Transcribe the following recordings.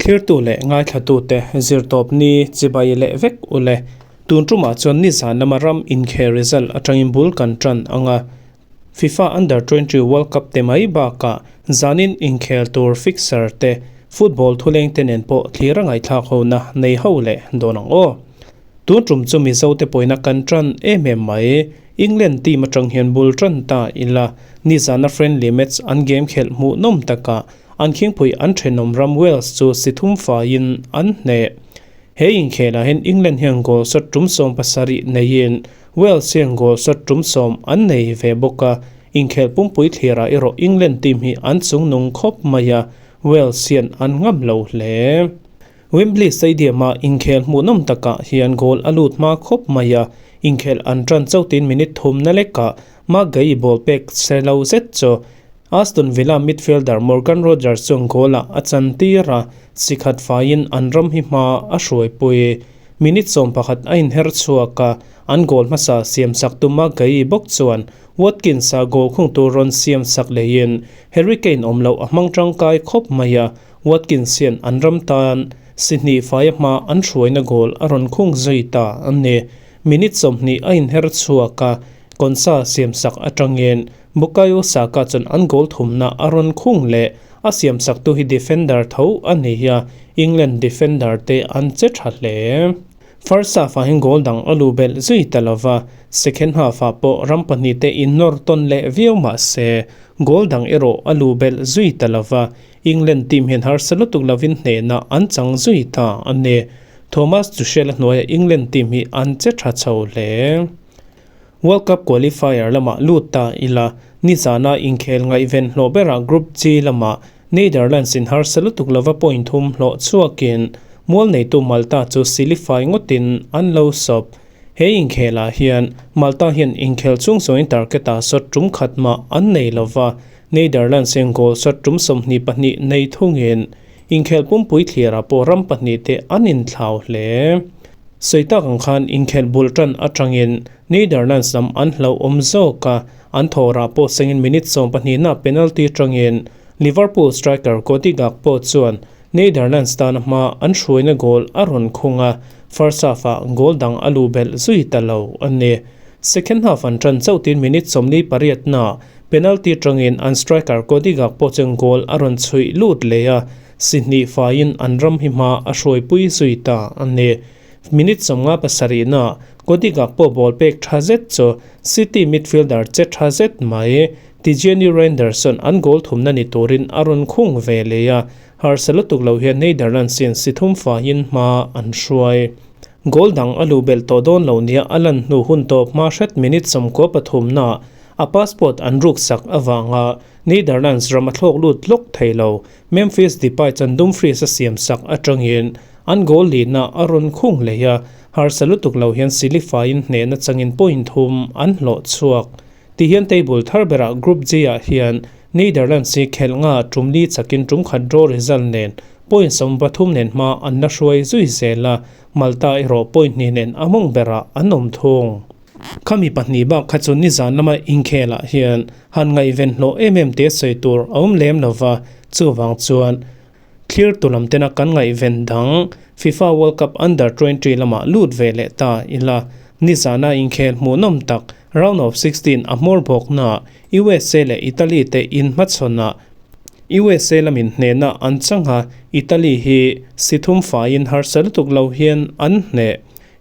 Thlirtu leh ngaithlatute zirtawp ni chibai leh vek u le. Tun tumah chuan nizan lama ram inkhel result atangin bul kan tan ang a. FIFA Under 20 World Cup te mai bakah zanin inkhel tur fixture te, football thuleng te nen pawh thlir a ngaihthlak hona nei ho leh dawn ang aw. Tun tum chu Mizo te pawina kan tan em em mai. England team atang hian bul tan ta ila, nizana friendly match an game khelh hmuhnawm takah an khingpui an thenawm ram Wales chu si thum faiin an hneh. He inkhelah hian England hian goal shot tum 70 neiin Wales hian goal shot tum 10 an nei ve bawk a, inkhel pumpui thlirah erawh England team hi an chungnung khawp mai a, Wales hian an ngam lo hle. Wembley Stadium-a inkhel hmuhnawm takah hian goal a lut hma khawp mai a, inkhel an tan chautin minute thumna lekah Marc Guehi ball pek che lo zet chu Aston Villa midfielder Morgan Rogers chuan goal-ah a chantir a, si khat faiin an ram hi hma a hruaipui. Minute 11 a inher chhuak a, an goal hmasa siamsak tu Marc Guehi bawk chuan Watkins-a goal khung tur rawn siamsak leiin Harry Kane awm loh a hmang tangkai khawp mai a, Watkins hian an ram tan si hnih faia hma an hruaina goal a rawn khung zui ta a ni. Minute 20 a inher chhuak a, Konsa siamsak atangin Bukayo Saka chuan an goal thumna a rawn khung leh a siamsaktu hi defender tho a ni a, England defender te an che tha hle. First half ah hian goal dang a lu belh zui ta lova, second half ah pawh ram pahnih te innawr tawn leh viau mah se goal dang erawh a lu belh zui ta lova, England team hian harsa lutuk lovin hnehna an chang zui ta a ni. Thomas Tuchel a hnuaia England team hi an che tha chho hle. World Cup qualifier lamah lut ta ila, nizana inkhel ngaihven hlawh berah Group G lamah Netherlands in harsa lutuk lova point thum hlawh chhuakin mual neitu Malta chu silifai ngawtin an lo sawp. He inkhelah hian Malta hian inkhel chung chungin target-ah shot tum khat mah an nei lova, Netherlands hian goal shot tum 22 nei thungin inkhel pumpui thlirah pawh ram pahnih te an inthlau hle. Sawi tak ang khan inkhel bul tan atangin Netherlands lam an hlauhawm zawk a, an thawhrah pawh sengin minute 12 na penalty atangin Liverpool striker Cody Gakpo chuan Netherlands tana hma an hruaina goal a rawn khung a, first half-ah goal dang a lu belh zui ta lo a ni. Second half an tan chauhtin minute 48 na penalty atangin an striker Cody Gakpo chuan goal a rawn chhuih lut leh a, si hnih faiin an ram hi hma a hruaipui zui ta a ni. Minute 57 na Cody Gakpo ball pek tha zet chu City midfielder che tha zet mai Tijjani Reijnders chuan an goal thumna ni turin a rawn khung ve leh a, harsa lutuk lo hian Netherlands hian si thum faiin hma an hruai. Goal dang a lu belh tawh dawn lo nia a lan hnu hun tawp hma hret minute 93 na a passport an ruk sak avanga Netherlands ram a thlawk lut lawk thei lo. Memphis Depay chuan Dumfries a siam sak atangin an goal lihna a rawn khung leh a, harsa lutuk lo hian silifaiin hnehna changin point thum an hlawh chhuak. Ti hian table thar berah Group G ah hian Netherlands hi khelh nga tum li chakin tum khat draw result nen point 13 nen hma an la hruai zui zel a, Malta erawh point hnih nen a mawng berah an awm thung. Khami pahnih bak kha chu nizan lama inkhelah hian han ngaihven hlawh em em te sawi tur a awm lem lova, chuvang chuan thlir tu lam tena kan ngaihven dang FIFA World Cup Under 20 lamah lut ve leh ta ila, nizana inkhel hmuhnawm tak round of 16 a hmawr bawkna USA leh Italy te inhmachhawnah USA lamin hnehna an chang a, Italy hi si thum faiin harsa lutuk lo hian an hneh.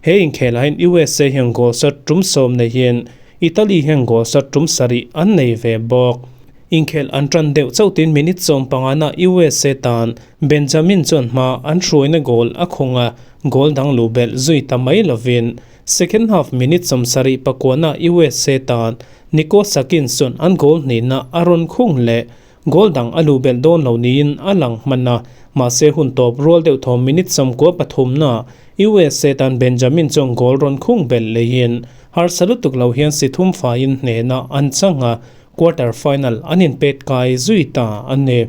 He inkhelah hian USA hian goal shot tum 10 neiin Italy hian goal shot tum 7 an nei ve bawk. Inkhel an tan deuh chautin minute 15 na USA tan Benjamin chuan hma an hruaina goal a khung a, goal dang lu belh zui ta mai lovin second half minute 79 na USA tan Nico Sakins chuan an goal hnihna a rawn khung leh goal dang a lu belh dawn lo niin a lang hman a, mahse hun tawp rual deuh thawm minute 93 na USA tan Benjamin chuan goal rawn khung belh leiin harsa lutuk lo hian si thum faiin hnehna an chang a, quarter final an inpet kai zui ta a ni.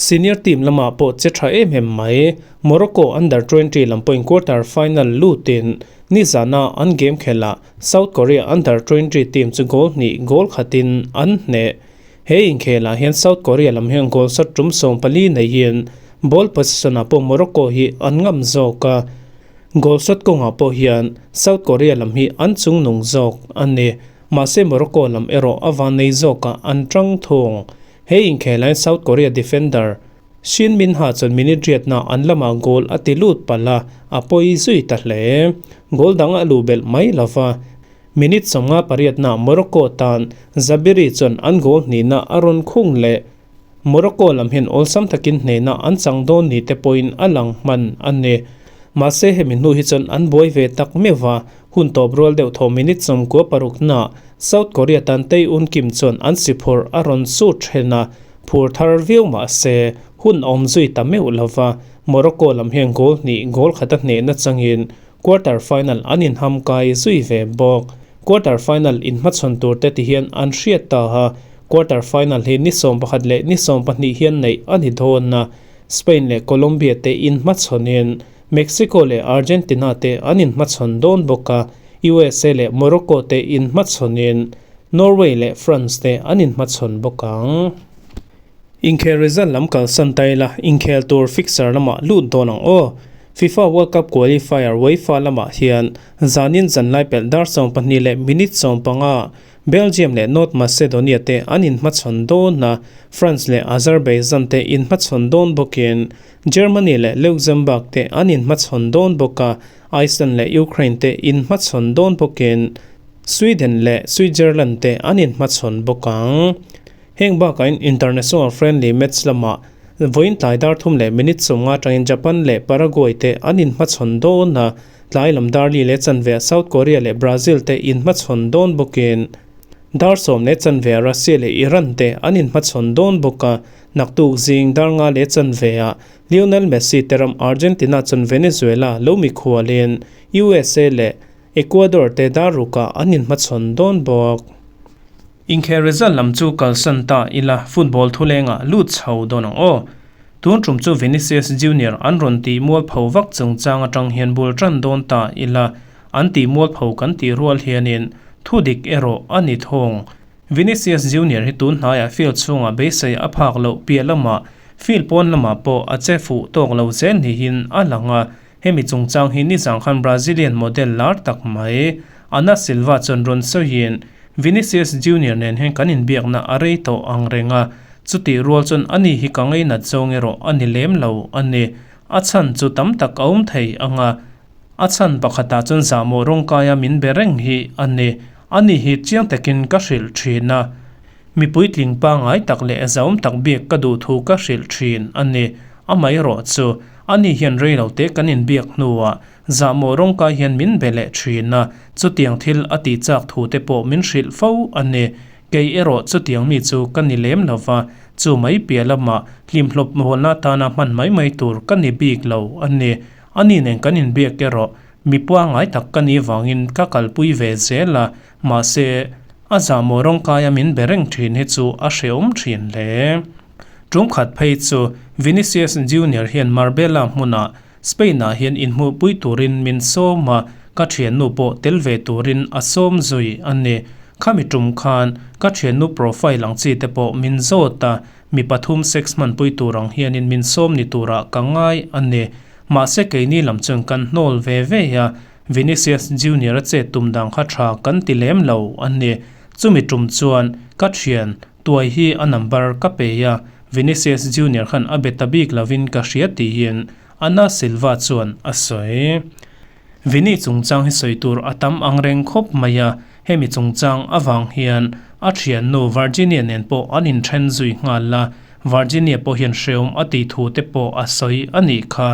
Senior team lamah pawh che tha em em mai. Morocco Under 20 lam pawhin quarter final lutin nizana an game khelhah South Korea Under 20 team chu goal hnih goal khatin an hneh. He inkhelah hian South Korea lam hian goal shot tum 14 neiin ball possession ah pawh Morocco hi an ngam zawk a. Goal shot kawngah pawh hian South Korea lam hi an chungnung zawk a ni. Mahse Morocco lam erawh a van nei zawkah an tang thung. He inkhelaiin South Korea defender Shin Min-ha chuan minute riatna an lamah goal a ti lut palh a, a pawi zui ta hle. Goal dang a luh belh mai lo va. Minute 58 na Morocco tan Zabiri chuan an goal hnihna a rawn khung leh. Morocco lam hian awlsam takin hnehna an chang dawn ni te pawhin a lang hman a ni. Mahse hemi hnu hi chuan an buai ve tak meuh a, hun tawp rual deuh thaw minute 96 na South Korea tan Tae Un Kim chuan an si phurh a rawn sut then a, phur thar viau mah se hun awm zui ta meuh lo va, Morocco lam hian goal hnih goal khat a hnehna changin Quarter final an inham kai zui ve bawk. Quarter final inhmachhawn tur te ti hian an hriat ta a, quarter final hi ni 11 leh ni 12 hian neih a ni dawn a, Spain leh Colombia te inhmachhawnin Mexico leh Argentina te an inhmachhawn dawn bawk a, USA leh Morocco te inhmachhawnin Norway leh France te an inhmachhawn bawk ang. Inkhel result lam kalsan ta ila, inkhel tur fixture lamah lut dawn ang aw. FIFA World Cup qualifier UEFA lamah hian zanin zanlai pelh dar 12 leh minute 15 Belgium leh North Macedonia te an inhmachhawn dawn a, France leh Azerbaijan te inhmachhawn dawn bawkin Germany leh Luxembourg te an inhmachhawn dawn bawk a, Iceland leh Ukraine te inhmachhawn dawn bawkin Sweden leh Switzerland te an inhmachhawn bawk ang. Heng bakain international friendly match lamah vawiin tlai dar 3 leh minute 50 atangin Japan leh Paraguay te an inhmachhawn dawn a, tlai lam dar li leh chanve South Korea leh Brazil te inhmachhawn dawn bawkin dar 10 leh chanve Russia leh Iran te an inhmachhawn dawn bawk a, naktuk zing dar 5 leh chanve ah Lionel Messi te ram Argentina chuan Venezuela lo mikhualin USA leh Ecuador te dar rukah an inhmachhawn dawn bawk. Inkhel result lam chu kalsan ta ila football thulengah lut chho dawn ang aw. Tun tum chu Vinicius Junior an rawn tih mualpho vak chungchang atang hian bul tan dawn ta ila an tih mualpho kan tih rual hianin thu dik erawh a ni thung. Vinicius Junior hi tun hnaiah field chhungah beisei a phak loh piah lamah field pawn lamah pawh a che fuh tawk lo zel niin a lang a, hemi chungchang hi nizang khan Brazilian model lar tak mai Ana Silva chuan rawn sawiin Vinicius Junior nen hian kan inbiakna a rei tawh ang reng a, chutih rual chuan ani hi ka ngainat zawng erawh a ni lem lo a ni. A chhan chu tam tak a awm thei ang a, a chhan pakhatah chuan zahmawh rawngkaia min be reng hi a ni. Ani hi chiang takin ka hrilh thin a, mi puitling pangngai tak leh zahawm tak biak ka duh thu ka hrilh thin a ni. Amaherawh chu ani hian rei lo te kan inbiak hnuah Zahmawh rawngkai hian min be leh thin a, chutiang thil a tih chak thu te pawh min hrilh fo a ni. Kei erawh chutiang mi chu ka ni lem lo va, chu mai piah lamah hlimhlawp mualna atana hman mai mai tur ka ni bik lo a ni. Ani nen kan inbiak erawh mi pangngai tak ka nih vangin ka kalpui ve zel a, mahse a zahmawh rawngkaia min be reng thin hi chu a hrehawm thin hle. Tumkhat phei chu Vinicius Junior hian Marbella hmunah Spain-ah hian inhmuhpui turin min sawm a, ka thiannu pawh tel ve turin a sawm zui a ni. Khami tum khan ka thiannu profile ang chi te pawh min zawt a, mi pathum sex hmanpui tur ang hianin min sawm ni turah ka ngai a ni. Mahse keini lam chuan kan hnawl ve ve a, Vinicius Junior a chet tum dan kha tha kan ti lem lo a ni. Chumi tum chuan ka thian tuai hi a number ka pe a, Vinicius Junior khan a be ta bik lovin ka hria tiin Ana Silva chuan a sawi. Vini chungchang hi sawi tur a tam ang reng khawp mai a, hemi chungchang avang hian a thiannu Virginia nen pawh an inthen zui nghal a, Virginia pawh hian hreawm a tih thu te pawh a sawi a nih kha.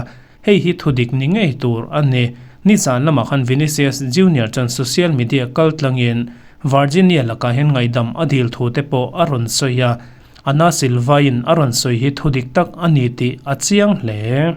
Hei hi thudik ni ngei tur a ni. Nizan lamah khan Vinicius Junior chuan social media kaltlangin Virginia lakah hian ngaihdam a dil thu te pawh a rawn sawi a, Ana Silva-in a rawn sawi hi thudik tak a ni tih a chiang hle.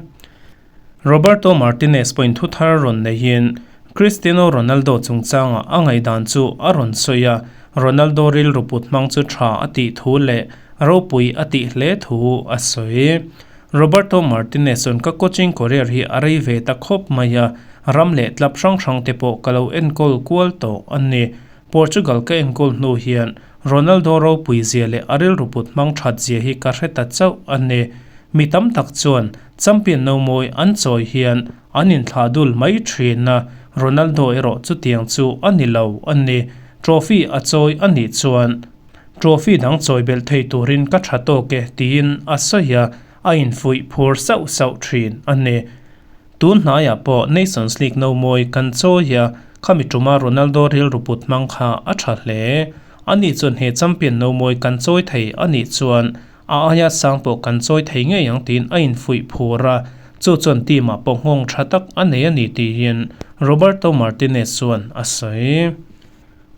Roberto Martinez pawhin thu thar rawn neihin Cristiano Ronaldo chungchangah a ngaihdan chu a rawn sawi a. Ronaldo rilru put hmang chu tha a tih thu leh ropui a tih hle thu a sawi. Roberto Martinez chuan ka coaching career hi a rei ve ta khawp mai a, ram leh club hrang hrang te pawh ka lo enkawl kual tawh a ni. Portugal ka enkawl hnu hian Ronaldo ropui zia leh a rilru put hmang that zia hi ka hre ta chauh a ni. Mi tam tak chuan champion no mawi an chawi hian an inthlah dul mai thin a, Ronaldo erawh chutiang chu a ni lo a ni. Trophy a chawi a nih chuan trophy dang chawi belh thei turin ka tha tawk e tiin a sawi a, a infuih phur sauh sauh thin a ni. Tun hnaiah pawh Nations League no mawi kan chawi a, khami tuma Ronaldo rilru put hmang kha a tha hle. Ani chuan he champion no mawi kan chawi thei a nih chuan a aia sang pawh kan chawi thei ngei ang tiin a infuih phur a, chu chuan team ah pawh nghawng tha tak a nei a ni tiin Roberto Martinez chuan a sawi.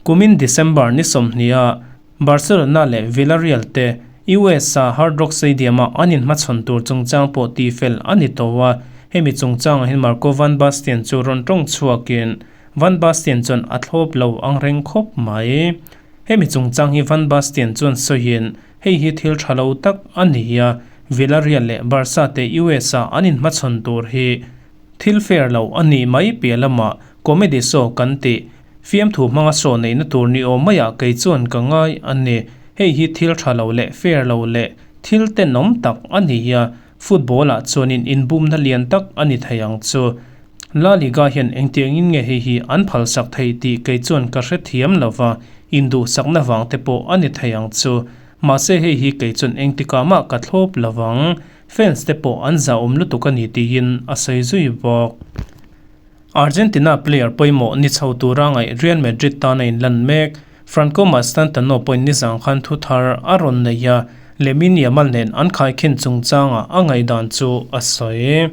Kumin December ni 20 a Barcelona leh Villarreal te US-a Hard Rock Stadium-a an inhmachhawn tur chungchang pawh tihfel a ni tawh a, hemi chungchangah hian Marco van Basten chu rawn tawng chhuakin Van Basten chuan a thlawp lo ang reng khawp mai. Hemi chungchang hi Van Basten chuan sawiin hei hi thil tha lo tak a ni a, Villarreal leh Barca te US-a an inhmachhawn tur hi thil fair lo a nih mai piah lamah comedy show kan tih Fiamthu hmanga saw neihna tur ni awm maiah kei chuan ka ngai a ni. Hei hi thil tha lo leh fair lo leh thil tenawm tak a ni a, football-ah chuanin inbumna lian tak a ni thei ang chu. La Liga hian engtiangin nge hei hi an phalsak thei tih kei chuan ka hrethiam lo va, induhsakna vang te pawh a ni thei ang chu. Mahse hei hi kei chuan engtikah mah ka thlawp lo vang, fans te pawh an zahawm lutuk a ni tiin a sawi zui bawk. Argentina player pawimawh ni chho tura ngaih Real Madrid tan a inlan mek. Franco Mastantuono pawhin nizang khan thu thar a rawn nei a, Lamine Yamal nen an khaikhin chungchangah a ngaihdan chu a sawi.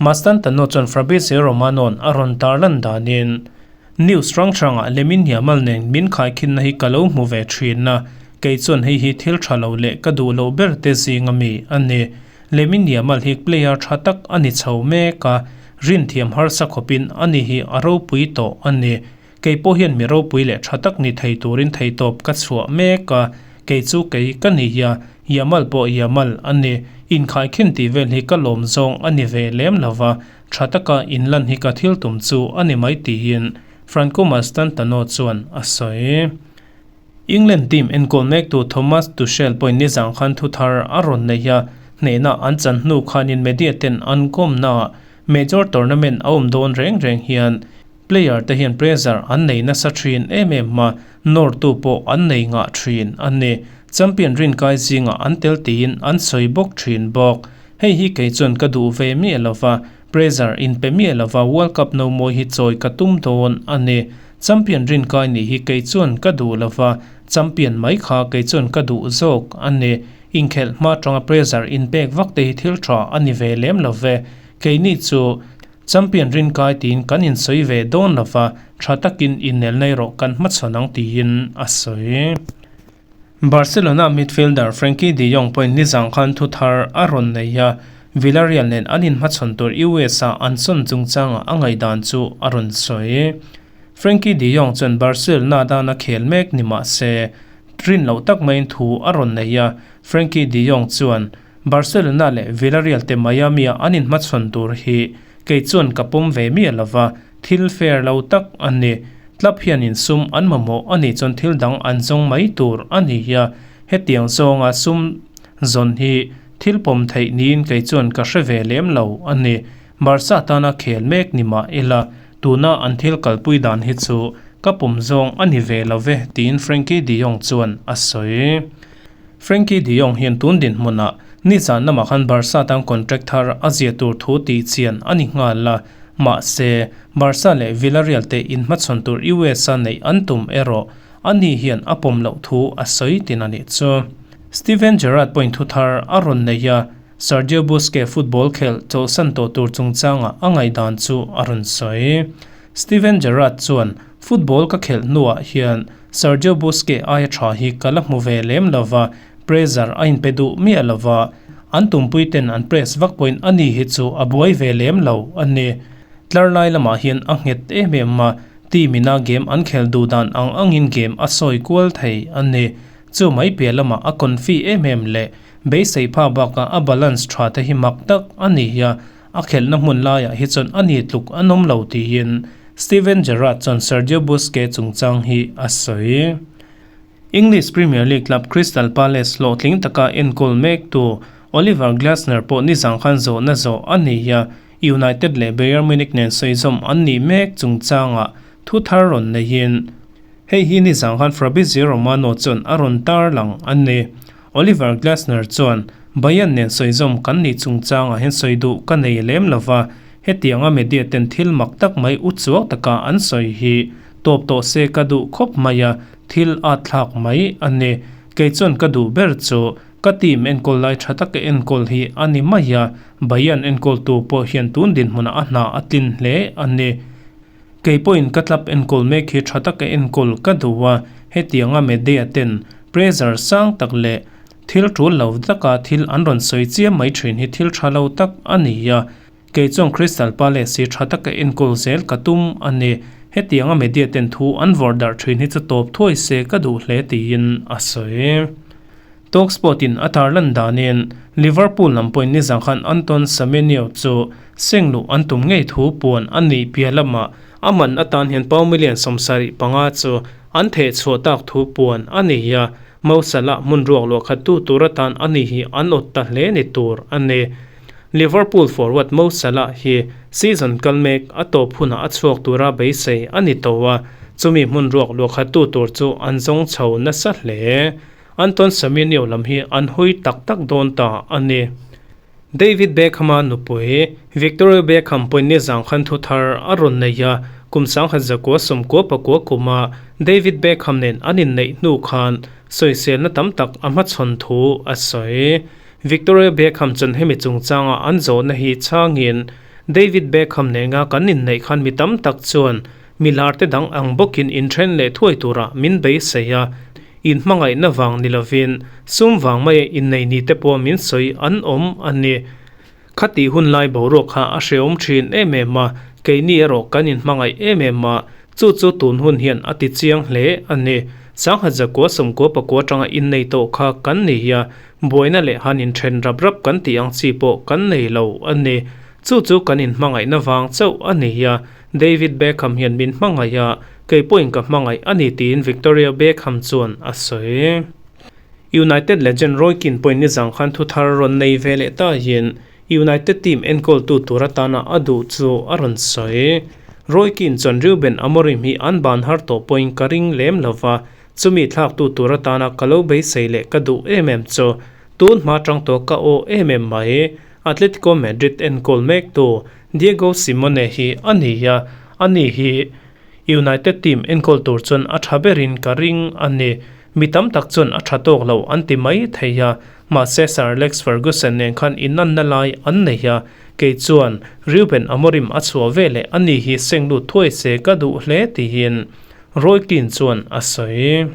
Mastantuono chuan Fabrizio Romano-a'n a rawn tarlan danin, News hrang hrangah Lamine Yamal nen min khaikhinna hi ka lo hmu ve thin a, kei chuan hei hi thil tha lo leh ka duh loh ber te zinga mi a ni. Lamine Yamal hi player tha tak a ni chho mek a, rinthiam harsa khawpin ani hi a ropui tawh a ni. Kei pawh hian mi ropui leh tha tak ni thei turin theitawp ka chhuah mek a, kei chu kei ka ni hi a, Yamal pawh Yamal a ni. Inkhaikhin tih vel hi ka lawm zawng a ni ve lem lo va, tha taka inlan hi ka thil tum chu a ni mai tiin Franco Mastantuono chuan a sawi. England team enkawl mektu Thomas Tuchel pawhin nizang khan thu thar a rawn nei a, hnehna an chan hnu khanin media ten an kawmnaah major tournament a awm dawn reng reng hian player te hian pressure an nei nasa thin em em a, nawrtu pawh an nei ngah thin a ni. Champion rinkai zingah an tel tiin an sawi bawk thin bawk. Hei hi kei chuan ka duh ve miah lova, Pressure inpe miah lova World Cup no mawi hi chawi ka tum dawn a ni. Champion rinkai nih hi kei chuan ka duh lova, champion mai kha kei chuan ka duh zawk a ni. Inkhelh hma tanga pressure inpek vak te hi thil tha a ni ve lem lo ve. Keini chu champion rinkai tiin kan insawi ve dawn lova, tha takin innelna erawh kan hmachhawn ang tiin a sawi. Barcelona midfielder Frenkie de Jong pawhin nizang khan thu thar a rawn nei a, Villarreal nen an inhmachhawn tur US-a an sawn chungchangah a ngaihdan chu a rawn sawi. Frenkie de Jong chuan Barcelona dana khel mek ni mah se, rin loh tak maiin thu a rawn nei a, Frenkie de Jong chuan, Barcelona leh Villarreal te Miami-a an inhmachhawn tur hi kei chuan ka pawm ve miah lova, Thil fair lo tak a ni. Club hianin sum an mamawh a nih chuan thil dang an zawng mai tur a ni a, hetiang zawnga sum zawn hi thil pawm theih niin kei chuan ka hre ve lem lo a ni. Barca tana khel mek ni mah ila, tuna an thil kalpui dan hi chu ka pawm zawng a ni ve lo ve, tiin Frenkie de Jong chuan a sawi. Frenkie de Jong hian tun dinhmunah nizan lamah khan Barca tan contract thar a zia tur thu tih chian a ni nghal a, mahse, Barca leh Villarreal te inhmachhawn tur US-a neih an tum erawh ani hian a pawm loh thu a sawi tin a nih chu. Steven Gerrard pawhin thu thar a rawn nei a, Sergio Busquets football khelh chawlhsan tawh tur chungchangah a ngaihdan chu a rawn sawi. Steven Gerrard chuan, Football ka khelh hnuah hian Sergio Busquets aia tha hi ka la hmu ve lem lo va, pressure a inpe duh miah lo va, an tumpui ten an press vak pawhin ani hi chu a buai ve lem lo a ni. Tlar lai lamah hian a nghet em em a, Team ina game an khel duh dan ang angin game a sawi kual thei a ni. Chu mai piah lamah a confi em em leh beisei pha bakah a balance tha te hi mak tak a ni a, a khelhna hmun laiah hi chuan a ni tluk an awm lo tiin Steven Gerrard chuan Sergio Busquets chungchang hi a sawi. English Premier League club Crystal Palace hlawhtling taka enkawl mektu Oliver Glasner pawh nizang khan zawhna zawh a ni a, United leh Bayern Munich nen sawizawm an nih mek chungchangah thu thar rawn neiin hei hi nizang khan Fabrizio Romano chuan a rawn tarlang a ni. Oliver Glasner chuan, Bayern nen sawizawm kan nih chungchangah hian sawi duh ka nei lem lova, hetianga media ten thil mak tak mai u chuak taka an sawi hi tawp tawh se ka duh khawp mai a, Thil a thlak mai a ni. Kei chuan ka duh ber chu ka team enkawl lai tha taka enkawl hi a ni mai a, Bayern enkawltu pawh hian tun dinhmunah a hna a tlin hle a ni. Kei pawhin ka club enkawl mek hi tha taka enkawl ka duh a, hetianga media ten pressure sang tak leh thil tul lo taka thil an rawn sawi chiam mai thin hi thil tha lo tak a ni a, Kei chuan Crystal Palace hi tha taka enkawl zel ka tum a ni. Hetianga media ten thu an vawrh darh thin hi chu tawp thuai se ka duh hle tiin a sawi. Talksport in a tarlan danin Liverpool lam pawhin nizan khan Anton Semenyo chu seng luh an tum ngei thu puan a nih piah lamah a man atan hian pound million 75 chu an theh chhuah tak thu puan a ni a, Mo Salah hmun ruak luah khat tu tur atan a ni hi an awt ta hle ni tur a ni. Liverpool forward Mo Salah hi season kal mek a tawp hunah a chhuak tura beisei a ni tawh a, chumi hmun ruak luahkhattu tur chu an zawng chho nasa hle. Anton Semenyo lam hi an hui tak tak dawn ta a ni. David Beckham-a nupui Victoria Beckham pawhin nizang khan thu thar a rawn nei a, kum 1999 kuma David Beckham nen an inneih hnu khan sawiselna tam tak a hmachhawn thu a sawi. Victoria Beckham chuan hemi chungchanga an zawhna hi chhangin, David Beckham nenga kan inneih khan mi tam tak chuan mi larte dang ang bawkin inthen leh thuai turah min beisei a, inhmangaihna vang ni lovin sum vang maia innei ni te pawh min sawi an awm a ni. Khatih hun lai boruak kha a hrehawm thin em em a, keini erawh kan inhmangaih em em a, chu chu tun hun hian a ti chiang hle a ni. 1999 atanga innei tawh kha kan ni a, Buaina leh han inthen rap rap kan tih ang chi pawh kan nei lo a ni. Chu chu kan inhmangaihna vang chauh a ni a, David Beckham hian min hmangaih a, kei pawhin ka hmangaih a ni tiin Victoria Beckham chuan a sawi. United legend Roy Keane pawhin nizang khan thu thar rawn nei ve leh ta hian United team enkawltu tur atana a duh chu a rawn sawi. Roy Keane chuan Ruben Amorim hi an ban har tawh pawhin ka ring lem lova, Chumi thlaktu tur atana ka lo beisei leh ka duh em em chu tun hma tang tawh ka aw em em mai. Atletico Madrid enkawl mektu Diego Simeone hi a ni a, ani hi United team enkawl tur chuan a tha berin ka ring a ni. Mi tam tak chuan a tha tawk lo an ti mai thei a, mahse Sir Alex Ferguson nen khan inanna lai an nei a, kei chuan Ruben Amorim a chhuah veleh ani hi seng lut thuai se ka duh hle tiin Roy Keane chuan a sawi.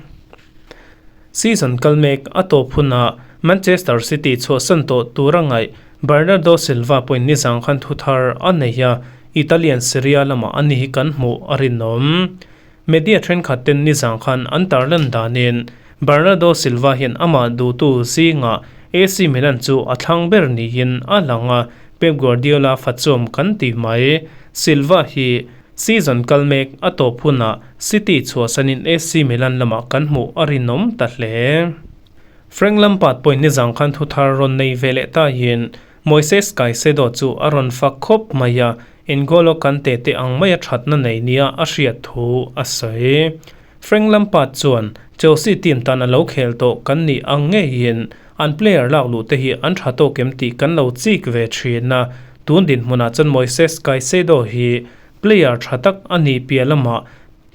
Season kal mek a tawp hunah Manchester City chhuahsan tawh tura ngaih Bernardo Silva pawhin nizang khan thu thar a nei a, Italian Serie A lamah a ni hi kan hmuh a rinawm. Media thenkhat ten nizang khan an tarlan danin Bernardo Silva hian amah duhtu zingah AC Milan chu a thlang ber niin a lang a, Pep Guardiola fachuam kan ti mai. Silva hi Season kal mek a tawp hunah City chhuahsanin AC Milan lamah kan hmuh a rinawm ta hle. Frank Lampard pawhin nizang khan thu thar rawn nei ve leh tahin Moises Caicedo chu a rawn fak khawp mai a, N'Golo Kante te ang maia thatna nei nia a hriat thu a sawi. Frank Lampard chuan Chelsea team tan a lo khel tawh kan nih ang ngeiin an player lak luh te hi an tha tawk em tih kan lo chik ve thin a, tun dinhmunah chuan Moises Caicedo hi player tha tak a nih piah lamah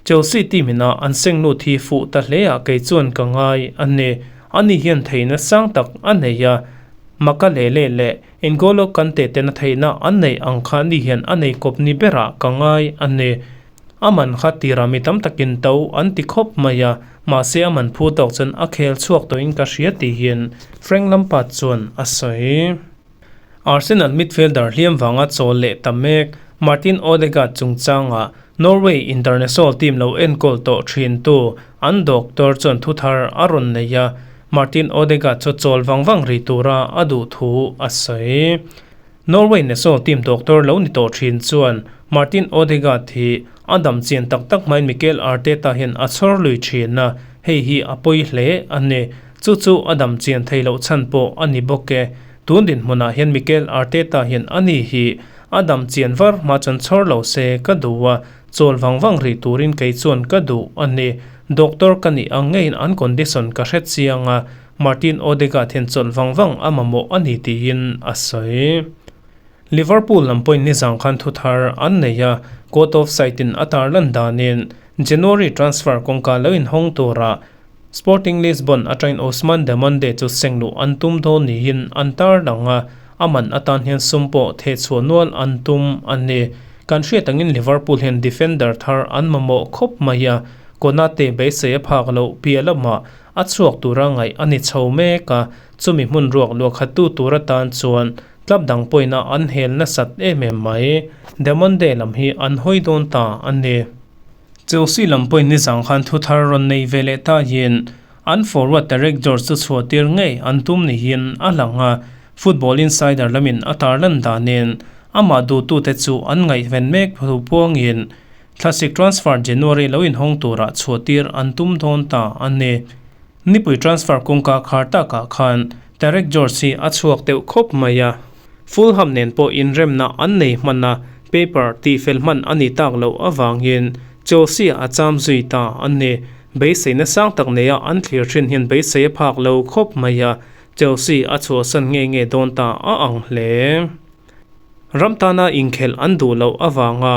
Chelsea team ina an seng lut hi fuh ta hle ah kei chuan ka ngai a ni. Ani hian theihna sang tak a nei a, Makalele leh N'Golo Kante tena theihna an neih ang kha ani hian a nei kawp ni berah ka ngai a ni. A man kha tirah mi tam takin to an ti khawp mai a, mahse a man phu tawk chuan a khel chhuak tawhin ka hria tihin Frank Lampard chuan a sawi. Arsenal midfielder hliam vanga chawl leh ta mek. Martin Odegaard chungchanga Norway international team lo enkawl tawh thintu an doctor chuan thuthar a rawn nei a, Martin Odegaard chu chawl vang vang rih tura a duh thu a sawi. Norway national team doctor lo ni tawh thin chuan Martin Odegaard hi a dam chian tak tak hmain Mikel Arteta hian a chhawr lui thin a, hei hi a pawi hle a ni. Chu chu a dam chian thei loh chhan pawh a ni bawk e. Tun dinhmunah hian Mikel Arteta hian ani hi a dam chian var hma chuan chhawr lo se ka duh a, chawl vang vang rih turin kei chuan ka duh a ni. Doctor ka nih ang ngeiin an condition ka hre chiang a, Martin Odegaard hian chawlh vang vang a mamawh a ni tiin a sawi. Liverpool lam pawhin nizang khan thu thar an nei a, Caught Offside in a tarlan danin January transfer kawngka lo inhawng tura Sporting Lisbon atangin Ousmane Diomande chu sengluh an tum dawn niin an tarlang a, a man atan hian sum pawh thehchhuah nual an tum a ni. Kan hriat angin Liverpool hian defender thar an mamawh khawp mai a, Konate beisei a phak loh piah lamah a chhuak tura ngaih a ni chho mek a, chumi hmun ruak luahkhattu tur atan chuan club dang pawhin a an hel nasat em em mai. Diomande lam hi an hawi dawn ta a ni. Chelsea lam pawhin nizang khan thu thar rawn nei ve leh ta hian an forward Tarek George chu chhuah tir ngei an tum niin a lang a, Football Insider lamin a tarlan danin amah duhtute chu an ngaihven mek thu puangin thlasik transfer January lo inhawng turah chhuah tir an tum dawn ta a ni. Nipui transfer kawngka khar takah khan Tarek George hi a chhuak deuh khawp mai a. Fulham nen pawh inremna an nei hman a, paper tihfel hman a ni tak loh avangin Chelsea a cham zui ta a ni. Beiseina sang tak neia an thlir thin hian beisei a phak lo khawp mai a, Chelsea a chhuahsan nge nge dawn ta a ang hle. Ram tana inkhelh an duh loh avanga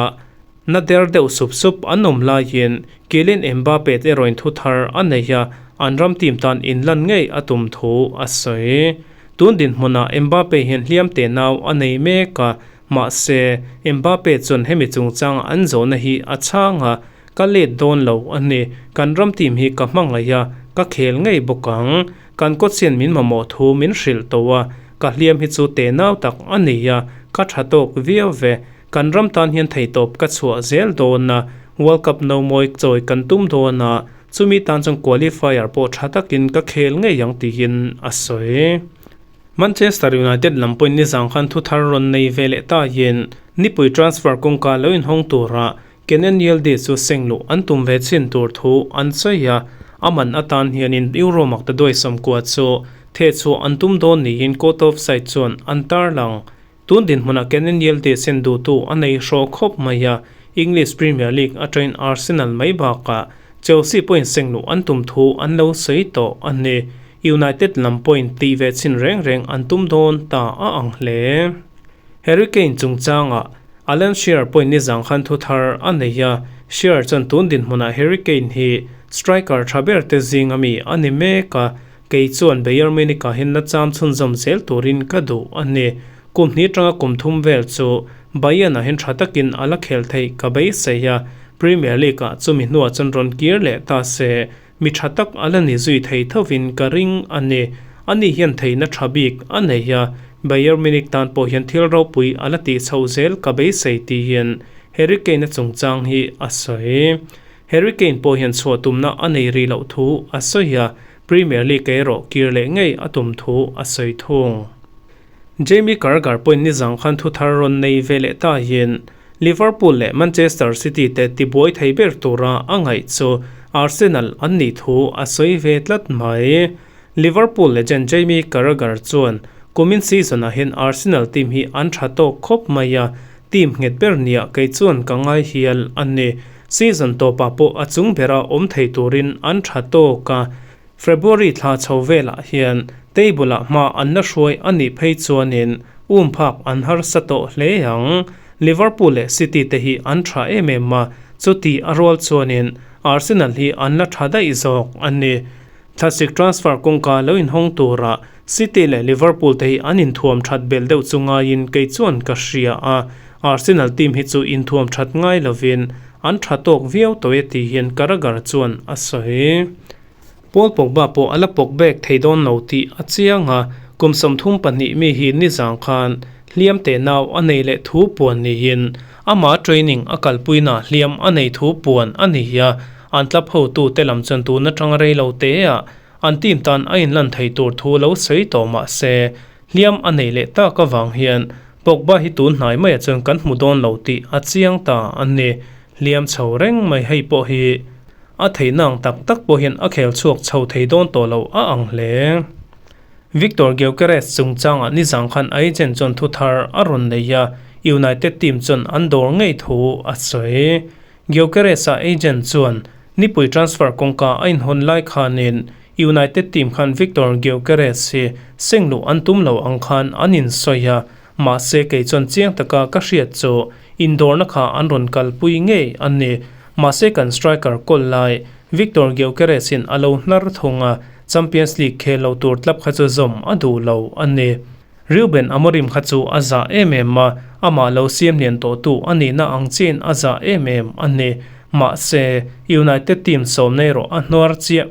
na der deuh sup sup an awm laiin Kylian Mbappe te erawhin thu thar a nei a, an ram team tan inlan ngei a tum thu a sawi. Tun dinhmunah Mbappe hian hliam teh nau a nei mek a, mahse Mbappe chuan hemi chungchanga an zawhna hi a chhang a, Ka let dawn lo a ni, kan ram team hi ka hmangaih a, ka khel ngei bawk ang. Kan kawtchian min mamawh thu min hrilh tawh a, ka hliam hi chu teh nau tak a ni a, ka tha tawk viau ve. Kan ram tan hian theihtawp ka chhuah zel dawn a, World Cup no mawi chawi kan tum dawn a, chumi tan chuan qualifier pawh tha takin ka khel ngei ang tiin a sawi. Manchester United lam pawhin nizang khan thu thar rawn nei ve leh ta hian nipui transfer kawngka lo inhawng tura Kenan Yildiz chu sengluh an tum ve chin tur thu an sawi a, a man atan hianin Euro makta duai 90 chu thehchhuah an tum dawn niin Caught Offside chuan an tarlang. Tun dinhmunah Kenan Yildiz hian duhtu a nei hraw khawp mai a, English Premier League atangin Arsenal mai bakah Chelsea pawhin sengluh an tum thu an lo sawi tawh a ni. United lam pawhin tih ve chin reng reng an tum dawn ta a ang hle. Harry Kane chungchangah Alan Shearer pawhin nizang khan thu thar a nei a, Shearer chuan tun dinhmunah Harry Kane hi striker tha ber te zing ami a ni mek a, kei chuan Bayern Munich ah hian la cham chhunzawm zel turin ka duh a ni. Kum hnih atanga kum thum vel chu Bayern ah hian tha takin a la khel theih ka beisei a, Premier League ah chumi hnuah chuan rawn kir leh ta se Mi tha tak a la ni zui thei thovin ka ring a ni. Ani hian theihna tha bik a nei a, Bayern Munich tan pawh hian thil ropui a la tih chhoh zel ka beisei tiin Harry Kane-a chungchang hi a sawi. Harry Kane pawh hian chhuah tumna a nei rih loh thu a sawi a, Premier League erawh kir leh ngei a tum thu a sawi thung. Jamie Carragher pawhin nizang khan thu thar rawn nei ve leh ta hian Liverpool leh Manchester City te tibuai thei ber tura a ngaih chu Arsenal an nih thu a sawi ve tlat mai. Liverpool legend Jamie Carragher chuan kumin season-ah hian Arsenal team hi an tha tawk khawp mai a, team nghet ber nia kei chuan ka ngai hial a ni. Season tawpah pawh a chung bera awm thei turin an tha tawk a, February thla chho velah hian table-ah hma an la hruai a nih phei chuanin um phak an harsa tawh hle ang. Liverpool leh City te hi an tha em em a, chuti a rual chuanin Arsenal hi an la tha daih zawk a ni. Thlasik transfer kawngka lo inhawng turah City leh Liverpool te hi an inthuam that belh deuh chu ngaiin kei chuan ka hria a, Arsenal team hi chu inthuam that ngai lovin an tha tawk viau tawh e tih hian Carragher chuan a sawi. Paul Pogba pawh a la pawk bek thei dawn lo tih a chiang a, kum 32 mi hi nizang khan hliam teh nau a nei leh thu puan niin Ama training a kalpuina hliam a nei thu puan a ni a, an club hotute lam chuan tun atanga rei lo te ah an team tan a inlan thei tur thu lo sawi tawh mah se, hliam a nei leh tak avang hian Pogba hi tun hnai maiah chuan kan hmu dawn lo tih a chiang ta a ni. Hliam chho reng mai hei pawh hi a theihna ang tak tak pawh hian a khel chhuak chho thei dawn tawh lo a ang hle. Viktor Gyökeres chungchangah nizang khan agent chuan thu thar a rawn nei a, United team chuan an dawr ngei thu a sawi. Gyökeres-a agent chuan nipui transfer kawngka a inhawn lai khanin United team khan Viktor Gyökeres hi seng luh an tum lo ang khan an insawi a, mahse kei chuan chiang taka ka hriat chu indawrna kha an rawn kalpui ngei a ni. Mahse kan striker kawl lai Viktor Gyökeres-in a lo hnar thung a, Champions League khel lo tur tlap kha chu zawm a duh lo a ni. Ruben Amorim kha chu a zah em em a, amah lo siam lian tawhtu a nihna ang chiin a zah em em a ni. Mahse, United team sawmna erawh a hnuar chiah.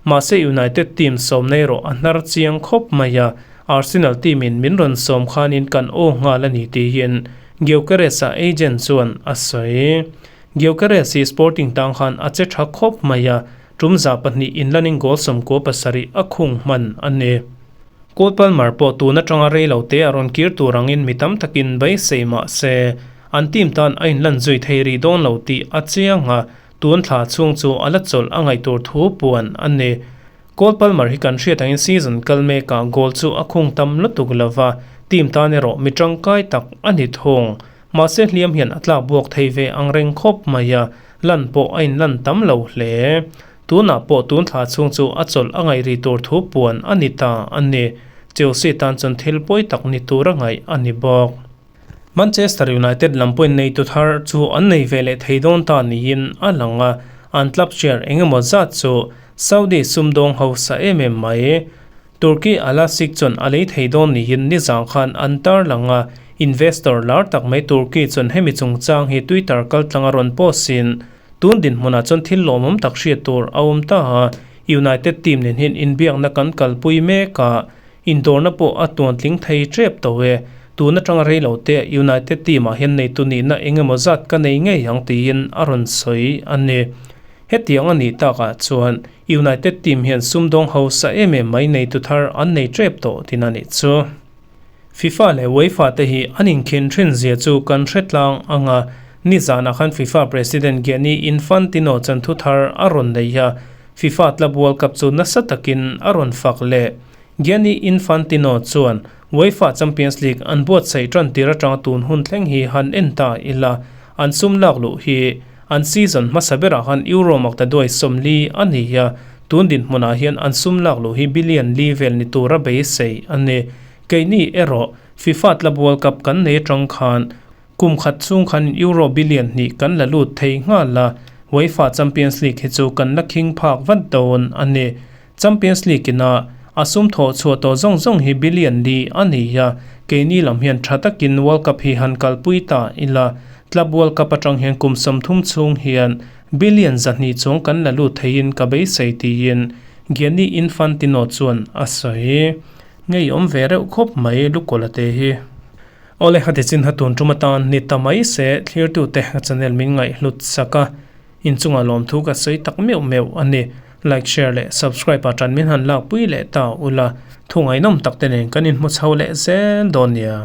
Mahse United team sawmna erawh a hnar chiang khawp mai a, Arsenal team in min rawn sawm khanin kan aw nghal a ni tiin Gyökeres-a agent chuan a sawi. Gyökeres hi Sporting tang khan a che tha khawp mai a, Tum 200 inlanin goal 17 a khung hman a ni. Cole Palmer pawh tun atanga rei lo te a rawn kir tur angin mi tam takin beisei mah se, an team tan a inlan zui thei rih dawn lo tih a chiang a, tun thla chhung chu a la chawlh a ngaih tur thu puan a ni. Cole Palmer hi kan hriat angin season kal mekah goal chu a khung tam lutuk lova, team tan erawh mi tangkai tak a ni thung. Mahse hliam hian a tlak buak thei ve ang reng khawp mai a, lan pawh a inlan tam lo hle. Tunah pawh tun thla chhung chu a chawlh a ngaih rih tur thu puan a ni ta a ni. Chelsea tan chuan thil pawi tak ni tur a ngaih a ni bawk. Manchester United lam pawhin neitu thar chu an nei ve leh thei dawn ta niin a lang a, an club share eng emaw zat chu Saudi sumdawng hausa em em mai. Turkey Alasik chuan a lei thei dawn niin nizang khan an tarlang a, investor lar tak mai Turkey chuan hemi chungchang hi Twitter kaltlang a rawn post in, tun dinhmunah chuan thil lawmawm tak hriat tur a awm ta a, United team nen hian inbiakna kan kalpui mek a, indawrna pawh a tuantling thei tep tawh e, tun atanga rei lo te United team ah hian neitu nihna eng emaw zat ka nei ngei ang tiin a rawn sawi a ni. Hetiang a nih takah chuan United team hian sumdawng hausa em em mai neitu thar an nei tep tawh tin a nih chu. FIFA leh UEFA te hi an inkhin thin zia chu kan hre tlang ang a, nizanah khan FIFA President Gianni Infantino chuan thu thar a rawn nei a, FIFA Club World Cup chu nasa takin a rawn fak leh. Gianni Infantino chuan UEFA Champions League an buatsaih tan tir atanga tun hun thleng hi han en ta ila, an sum lak luh hi an season hmasa berah khan Euro makta duai 40 a ni a, tun dinhmunah hian an sum lak luh hi billion li vel ni tura beisei a ni. Keini erawh FIFA Club World Cup kan nei atang khan Kum khat chhung khan Euro billion hnih kan la lut thei nghal a, UEFA Champions League hi chu kan la khing phak vat dawn a ni. Champions League ina a sum thawh chhuah tawh zawng zawng hi billion li a ni a, keini lam hian tha takin World Cup hi han kalpui ta ila, Club World Cup atang hian kum 30 chhung hian billion 200 chuang kan la lut theiin ka beisei tiin Gianni Infantino chuan a sawi. Ngeiawm ve reuh khawp mai Lukola te hi. Awle hati chin ha tun tum atan ni ta mai se thlirtute ka channel min ngaih hlut sak a, inchungah lawmthu ka sawi tak meuh meuh a ni. Like, share leh subscribe ah tan min han lakpui leh ta ula, thu ngaihnawm tak te nen kan inhmu chho leh zel dawn nia.